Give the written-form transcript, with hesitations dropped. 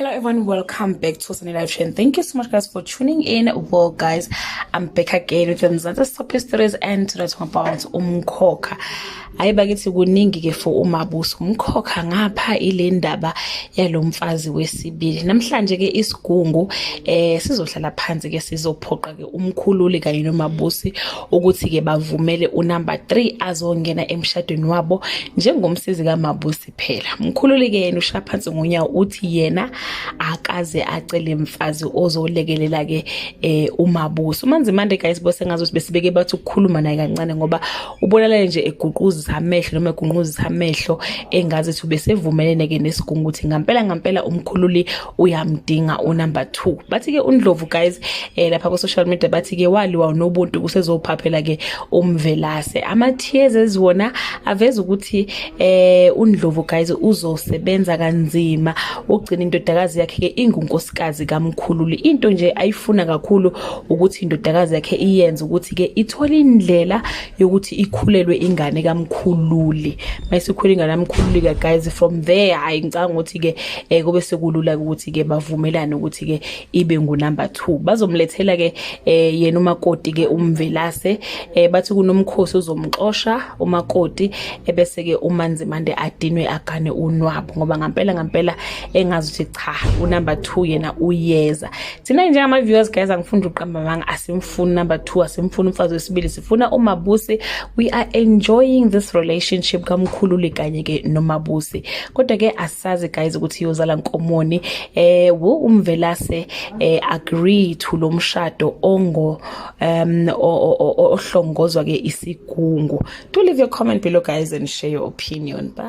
Hello everyone, welcome back to Sunny Live Show and thank you so much guys for tuning in. Well guys, I'm back again with the Mzansi Soap Stories and today talking about umkhokha. Hayi bakithi, kuningi ke for uMabusi. Umkhokha ngapha ile ndaba yalomfazi wesibili. Namhlanje ke isigungu sizohlala phansi ke, sizophoqa ke umkhululi kanye noMabusi ukuthi ke bavumele unumber 3 azongena emshadweni wabo njengomsizi kaMabusi phela. Umkhululi ke yena ushaya phansi ngonyawo, uthi yena akaze acele mfazi ozolekelela ke uMabusi. UMaNzimande guys, bose ngazothi besibeke bathi ukukhuluma naye kancane, ngoba ubonakala nje eguquzisa amehlo noma egunquzisa amehlo, engazi ukuthi ubesevumelene ke nesigungu ukuthi ngampela ngampela umkhululi uyamdinga unumber 2. Bathi ke uNdlovu guys, lapha ku social media, bathi ke waliwa nobuntu, kusezophaphela ke umvelase. Ama tears eziwona aveza ukuthi uNdlovu guys uzosebenza kanzima ugcina indodakazi yakhe ke ingunkosikazi kaMkhululi. Into nje ayifuna kakhulu ukuthi indodakazi yakhe iyenze ukuthi ke ithole indlela yokuthi ikhulelwe ingane kaMkhululi. Mayisikhulelwe ingane kaMkhululi ke guys, from there hayi, ngicabanga ukuthi ke kube sekulula ukuthi ke bavumelane ukuthi ke ibe ngu number 2. Bazomlethela ke yena umakoti ke umvelase. Bathi kunomkhosi uzomxosha umakoti, ebese ke uMaNzimande adinwe agane unwabo, ngoba ngampela ngampela engazi ukuthi cha, unumber 2 yena uyeza. Thina njengama viewers guys, angifuni uqamba manga, asimfuni number 2, asimfuni umfazi wesibili, sifuna uMabusi. We are enjoying this relationship kaMkhululi kanye ke noMabusi, kodwa ke asazi guys ukuthi iyozala nkomoni. Will umvelase agree to lo mshado ongo ohlongozwa ke isigungu? Do leave your comment below guys and share your opinion. Bye.